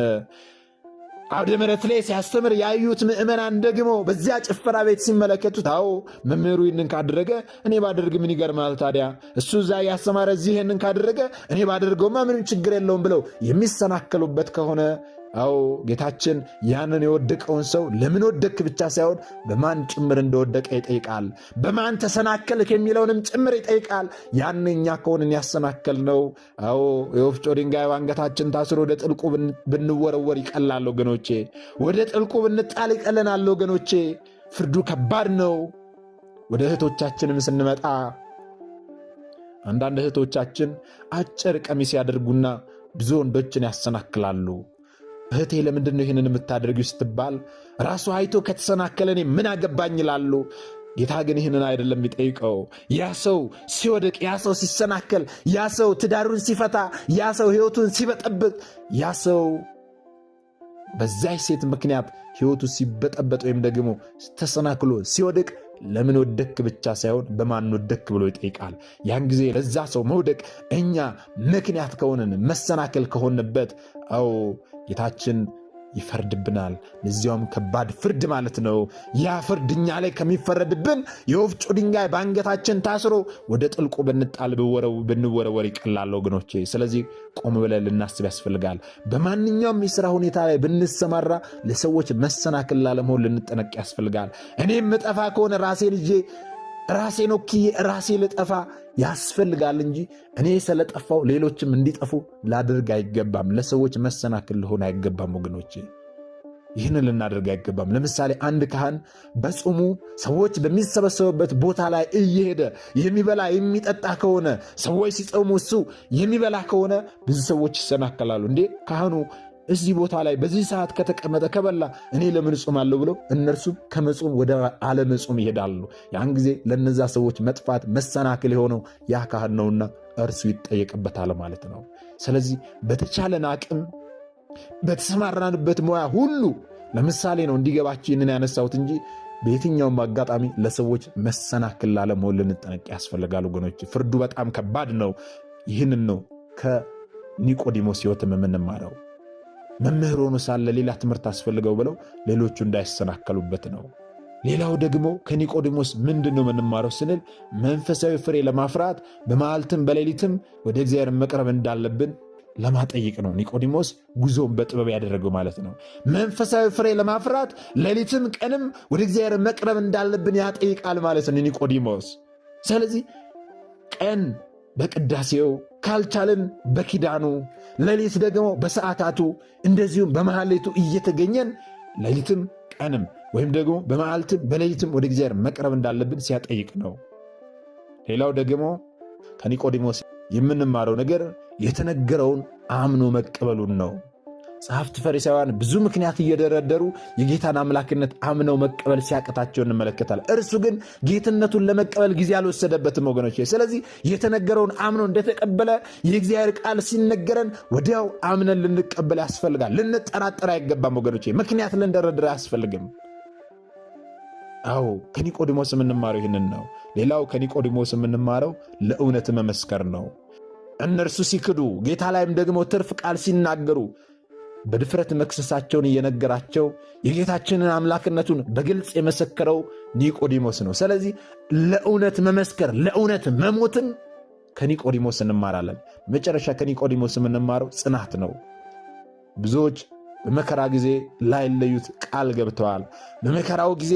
አውደ ምሕረት ላይ ሲያስተምር ያዩት ምዕመናን ደግሞ በዚያ ጭፈራ ቤት ሲመለከቱት፣ አዎ መምህሩ ይህንን ካደረገ እኔ ባደርግ ምን ይገርማል ታዲያ? እሱ እዛ ያስተማረ እዚህ ይህንን ካደረገ እኔ ባደርገውማ ምንም ችግር የለውም ብለው የሚሰናከሉበት ከሆነ፣ አዎ ጌታችን ያንን የወደቀውን ሰው ለምን ወደክ ብቻ ሳይሆን በማን ጭምር እንደወደቀ ይጠይቃል። በማን ተሰናከልክ የሚለውንም ጭምር ይጠይቃል። ያን እኛ ከሆንን ያሰናከል ነው። አዎ የወፍጮ ድንጋይ አንገታችን ታስሮ ወደ ጥልቁ ብንወረወር ይቀላል ወገኖቼ። ወደ ጥልቁ ብንጣል ይቀለናል ወገኖቼ። ፍርዱ ከባድ ነው። ወደ እህቶቻችንም ስንመጣ አንዳንድ እህቶቻችን አጭር ቀሚስ ያደርጉና ብዙ ወንዶችን ያሰናክላሉ። እህቴ ለምንድን ነው ይህንን የምታደርጊው ስትባል ራሱ አይቶ ከተሰናከለ እኔ ምን አገባኝ ይላሉ። ጌታ ግን ይህንን አይደለም የሚጠይቀው። ያ ሰው ሲወድቅ፣ ያ ሰው ሲሰናከል፣ ያ ሰው ትዳሩን ሲፈታ፣ ያ ሰው ሕይወቱን ሲበጠብጥ፣ ያ ሰው በዛች ሴት ምክንያት ሕይወቱ ሲበጠበጥ ወይም ደግሞ ተሰናክሎ ሲወድቅ ለምን ወደክ ብቻ ሳይሆን በማን ወደክ ብሎ ይጠይቃል። ያን ጊዜ ለዛ ሰው መውደቅ እኛ ምክንያት ከሆንን፣ መሰናክል ከሆንበት፣ አዎ ጌታችን ይፈርድብናል። ለዚያውም ከባድ ፍርድ ማለት ነው። ያ ፍርድ እኛ ላይ ከሚፈረድብን የወፍጮ ድንጋይ በአንገታችን ታስሮ ወደ ጥልቁ ብንጣል ብንወረወር ይቀላል ወገኖቼ። ስለዚህ ቆም ብለን ልናስብ ያስፈልጋል። በማንኛውም የሥራ ሁኔታ ላይ ብንሰማራ ለሰዎች መሰናክል ላለመሆን ልንጠነቅ ያስፈልጋል። እኔም ምጠፋ ከሆነ ራሴ ልጄ ራሴን ወክዬ ራሴ ልጠፋ ያስፈልጋል እንጂ እኔ ስለጠፋው ሌሎችም እንዲጠፉ ላደርግ አይገባም። ለሰዎች መሰናክል ልሆን አይገባም ወገኖቼ። ይህንን ልናደርግ አይገባም። ለምሳሌ አንድ ካህን በጾሙ ሰዎች በሚሰበሰቡበት ቦታ ላይ እየሄደ የሚበላ የሚጠጣ ከሆነ፣ ሰዎች ሲጾሙ እሱ የሚበላ ከሆነ ብዙ ሰዎች ይሰናከላሉ። እንዴ ካህኑ እዚህ ቦታ ላይ በዚህ ሰዓት ከተቀመጠ ከበላ እኔ ለምን እጾማለሁ ብለው እነርሱም ከመጾም ወደ አለመጾም ይሄዳሉ። ያን ጊዜ ለነዛ ሰዎች መጥፋት መሰናክል የሆነው ያ ካህን ነውና እርሱ ይጠየቅበታል ማለት ነው። ስለዚህ በተቻለን አቅም በተሰማራንበት ሙያ ሁሉ፣ ለምሳሌ ነው እንዲገባችሁ ይህንን ያነሳሁት እንጂ፣ በየትኛውም አጋጣሚ ለሰዎች መሰናክል ላለመሆን ልንጠነቅ ያስፈልጋል ወገኖች። ፍርዱ በጣም ከባድ ነው። ይህንን ነው ከኒቆዲሞስ ሕይወትም የምንማረው። መምህር ሆኖ ሳለ ሌላ ትምህርት አስፈልገው ብለው ሌሎቹ እንዳይሰናከሉበት ነው። ሌላው ደግሞ ከኒቆዲሞስ ምንድን ነው የምንማረው ስንል መንፈሳዊ ፍሬ ለማፍራት በመዓልትም በሌሊትም ወደ እግዚአብሔር መቅረብ እንዳለብን ለማጠይቅ ነው። ኒቆዲሞስ ጉዞውን በጥበብ ያደረገው ማለት ነው። መንፈሳዊ ፍሬ ለማፍራት ሌሊትም ቀንም ወደ እግዚአብሔር መቅረብ እንዳለብን ያጠይቃል ማለት ነው ኒቆዲሞስ። ስለዚህ ቀን በቅዳሴው ካልቻልን በኪዳኑ፣ ሌሊት ደግሞ በሰዓታቱ እንደዚሁም በመሐሌቱ እየተገኘን ሌሊትም ቀንም ወይም ደግሞ በመዓልትም በሌሊትም ወደ እግዚአብሔር መቅረብ እንዳለብን ሲያጠይቅ ነው። ሌላው ደግሞ ከኒቆዲሞስ የምንማረው ነገር የተነገረውን አምኖ መቀበሉን ነው። ጸሐፍት ፈሪሳውያን ብዙ ምክንያት እየደረደሩ የጌታን አምላክነት አምነው መቀበል ሲያቅታቸው እንመለከታለን። እርሱ ግን ጌትነቱን ለመቀበል ጊዜ አልወሰደበትም ወገኖች። ስለዚህ የተነገረውን አምኖ እንደተቀበለ የእግዚአብሔር ቃል ሲነገረን ወዲያው አምነን ልንቀበል ያስፈልጋል። ልንጠራጠር አይገባም ወገኖች። ምክንያት ልንደረድር አያስፈልግም። አዎ ከኒቆዲሞስ የምንማረው ይህንን ነው። ሌላው ከኒቆዲሞስ የምንማረው ለእውነት መመስከር ነው። እነርሱ ሲክዱ ጌታ ላይም ደግሞ ትርፍ ቃል ሲናገሩ በድፍረት መክሰሳቸውን እየነገራቸው የጌታችንን አምላክነቱን በግልጽ የመሰከረው ኒቆዲሞስ ነው። ስለዚህ ለእውነት መመስከር፣ ለእውነት መሞትን ከኒቆዲሞስ እንማራለን። መጨረሻ ከኒቆዲሞስ የምንማረው ጽናት ነው። ብዙዎች በመከራ ጊዜ ላይለዩት ቃል ገብተዋል። በመከራው ጊዜ፣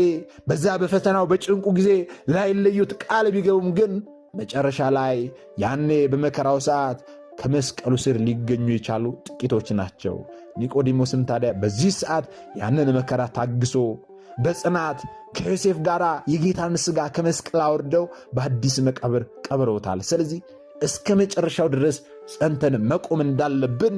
በዛ በፈተናው በጭንቁ ጊዜ ላይለዩት ቃል ቢገቡም ግን መጨረሻ ላይ ያኔ በመከራው ሰዓት ከመስቀሉ ስር ሊገኙ የቻሉ ጥቂቶች ናቸው። ኒቆዲሞስም ታዲያ በዚህ ሰዓት ያንን መከራ ታግሶ በጽናት ከዮሴፍ ጋር የጌታን ሥጋ ከመስቀል አውርደው በአዲስ መቃብር ቀብረውታል። ስለዚህ እስከ መጨረሻው ድረስ ጸንተን መቆም እንዳለብን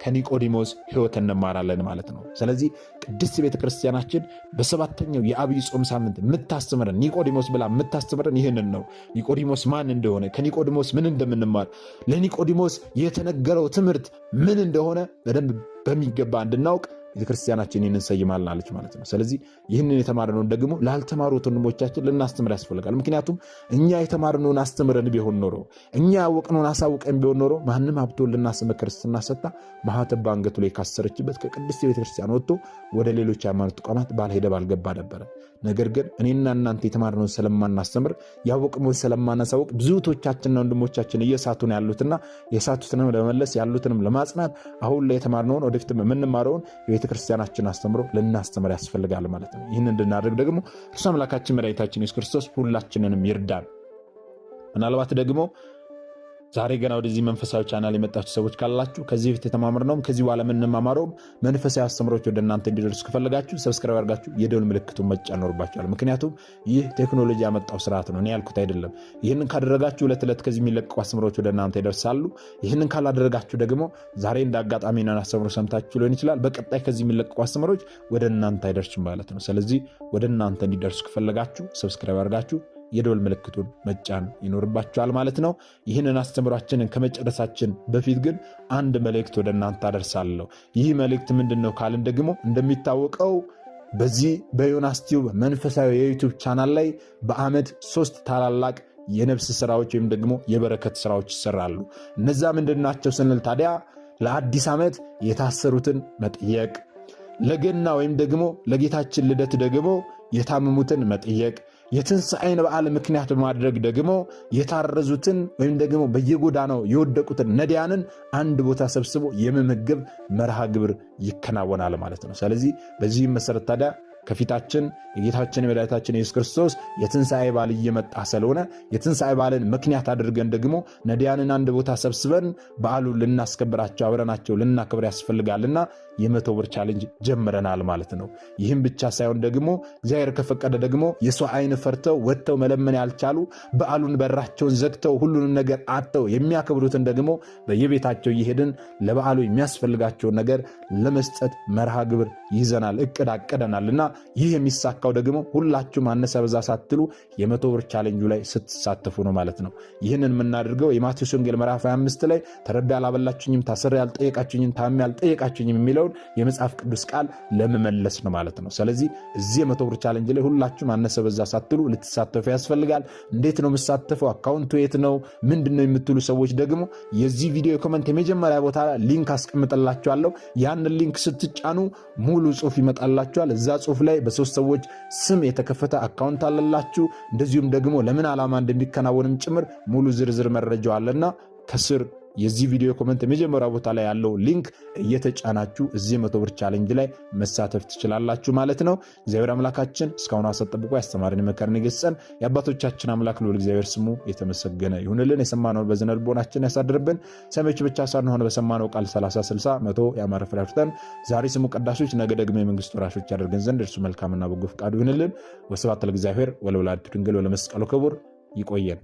ከኒቆዲሞስ ሕይወት እንማራለን ማለት ነው። ስለዚህ ቅድስት ቤተ ክርስቲያናችን በሰባተኛው የዐቢይ ጾም ሳምንት የምታስተምረን ኒቆዲሞስ ብላ የምታስተምረን ይህንን ነው። ኒቆዲሞስ ማን እንደሆነ፣ ከኒቆዲሞስ ምን እንደምንማር፣ ለኒቆዲሞስ የተነገረው ትምህርት ምን እንደሆነ በደንብ በሚገባ እንድናውቅ ቤተክርስቲያናችን ይህንን ሰይማልናለች ማለት ነው። ስለዚህ ይህንን የተማርነውን ደግሞ ላልተማሩት ወንድሞቻችን ልናስተምር ያስፈልጋል። ምክንያቱም እኛ የተማርነውን አስተምረን ቢሆን ኖሮ፣ እኛ ያወቅነውን አሳውቀን ቢሆን ኖሮ ማንም ሀብቶን ስመ ክርስትና ሰጥታ ማኅተብ በአንገቱ ላይ ካሰረችበት ከቅድስት ቤተክርስቲያን ወጥቶ ወደ ሌሎች ሃይማኖት ተቋማት ባልሄደ ባልገባ ነበረ። ነገር ግን እኔና እናንተ የተማርነውን ስለማናስተምር፣ ያወቅነውን ስለማናሳውቅ ብዙ እህቶቻችንና ወንድሞቻችን እየሳቱ ነው ያሉትና የሳቱትንም ለመመለስ ያሉትንም ለማጽናት አሁን ላይ የተማርነውን ወደፊትም የምንማረውን የቤተክርስቲያናችን አስተምሮ ልናስተምር ያስፈልጋል ማለት ነው። ይህን እንድናደርግ ደግሞ እርሱ አምላካችን መድኃኒታችን ኢየሱስ ክርስቶስ ሁላችንንም ይርዳን። ምናልባት ደግሞ ዛሬ ገና ወደዚህ መንፈሳዊ ቻናል የመጣችሁ ሰዎች ካላችሁ ከዚህ በፊት የተማማርነውም ከዚህ በኋላ የምንማማረውም መንፈሳዊ አስተምሮች ወደ እናንተ እንዲደርሱ ከፈለጋችሁ subscribe አድርጋችሁ የደወል ምልክቱን መጫን ይኖርባችኋል። ምክንያቱም ይህ ቴክኖሎጂ ያመጣው ስርዓት ነው፣ እኔ ያልኩት አይደለም። ይህንን ካደረጋችሁ ዕለት ዕለት ከዚህ የሚለቀቁ አስተምሮች ወደ እናንተ ይደርሳሉ። ይህንን ካላደረጋችሁ ደግሞ ዛሬ እንደ አጋጣሚ አስተምሮ ሰምታችሁ ሊሆን ይችላል፣ በቀጣይ ከዚህ የሚለቀቁ አስተምሮች ወደ እናንተ አይደርሱም ማለት ነው። ስለዚህ ወደ እናንተ እንዲደርሱ ከፈለጋችሁ subscribe አድርጋችሁ የደወል ምልክቱን መጫን ይኖርባችኋል ማለት ነው። ይህንን አስተምሯችንን ከመጨረሳችን በፊት ግን አንድ መልእክት ወደ እናንተ አደርሳለሁ። ይህ መልእክት ምንድን ነው ካልን ደግሞ እንደሚታወቀው በዚህ በዮናስ ቲዩብ መንፈሳዊ የ YouTube channel ላይ በዓመት 3 ታላላቅ የነፍስ ስራዎች ወይም ደግሞ የበረከት ስራዎች ይሰራሉ። እነዛ ምንድን ናቸው ስንል ታዲያ ለአዲስ ዓመት የታሰሩትን መጠየቅ፣ ለገና ወይም ደግሞ ለጌታችን ልደት ደግሞ የታመሙትን መጠየቅ፣ የትንሣኤን በዓል ምክንያት በማድረግ ደግሞ የታረዙትን ወይም ደግሞ በየጎዳናው የወደቁትን ነዳያንን አንድ ቦታ ሰብስቦ የመመገብ መርሃ ግብር ይከናወናል ማለት ነው። ስለዚህ በዚህም መሰረት ታዲያ ከፊታችን የጌታችን የመድኃኒታችን ኢየሱስ ክርስቶስ የትንሣኤ በዓል እየመጣ ስለሆነ የትንሣኤ በዓልን ምክንያት አድርገን ደግሞ ነዳያንን አንድ ቦታ ሰብስበን በዓሉን ልናስከብራቸው አብረናቸው ልናከብር ያስፈልጋልና የ100 ብር challenge ጀምረናል ማለት ነው። ይህም ብቻ ሳይሆን ደግሞ እግዚአብሔር ከፈቀደ ደግሞ የሰው ዓይን ፈርተው ወጥተው መለመን ያልቻሉ በዓሉን በራቸውን ዘግተው ሁሉንም ነገር አጥተው የሚያከብሩትን ደግሞ በየቤታቸው እየሄድን ለበዓሉ የሚያስፈልጋቸውን ነገር ለመስጠት መርሃ ግብር ይዘናል፣ እቅድ አቅደናል እና ይህ የሚሳካው ደግሞ ሁላችሁም አነሰ በዛ ሳትሉ የ100 ብር ቻሌንጁ ላይ ስትሳተፉ ነው ማለት ነው። ይህንን የምናደርገው የማቴዎስ ወንጌል ምዕራፍ 25 ላይ ተርቤ አላበላችሁኝም፣ ታስሬ አልጠየቃችሁኝም፣ ታምሜ አልጠየቃችሁኝም የሚለውን የመጽሐፍ ቅዱስ ቃል ለመመለስ ነው ማለት ነው። ስለዚህ እዚህ የ100 ብር challenge ላይ ሁላችሁም አነሰ በዛ ሳትሉ ልትሳተፉ ያስፈልጋል። እንዴት ነው የምሳተፈው? account ኡ የት ነው? ምንድን ነው የምትሉ ሰዎች ደግሞ የዚህ ቪዲዮ የ comment የመጀመሪያ ቦታ link አስቀምጥላችኋለሁ። ያንን link ስትጫኑ ሙሉ ጽሁፍ ይመጣላችኋል። እዛ ጽሁፍ ላይ በ3 ሰዎች ስም የተከፈተ account አለላችሁ። እንደዚሁም ደግሞ ለምን ዓላማ እንደሚከናወንም ጭምር ሙሉ ዝርዝር መረጃው አለና ከስር የዚህ ቪዲዮ comment የመጀመሪያ ቦታ ላይ ያለው link እየተጫናችሁ እዚህ 100 ብር challenge ላይ መሳተፍ ትችላላችሁ ማለት ነው። እግዚአብሔር አምላካችን እስካሁን ሰዓት ጠብቆ ያስተማረን የመከረን የገሠጸን የአባቶቻችን አምላክ ልዑል እግዚአብሔር ስሙ የተመሰገነ ይሁንልን። የሰማነውን በዝነ ልቦናችን ያሳድርብን። ሰሚዎች ብቻ ሳንሆን በሰማነው ቃል 30፣ 60፣ 100 ያማረ ፍሬ አፍርተን ዛሬ ስሙ ቀዳሾች ነገ ደግሞ የመንግስቱ ወራሾች ያደርገን ዘንድ እርሱ መልካምና በጎ ፈቃዱ ይሁንልን። ወስብሐት ለእግዚአብሔር ወለወላዲቱ ድንግል ወለመስቀሉ ክቡር። ይቆየን።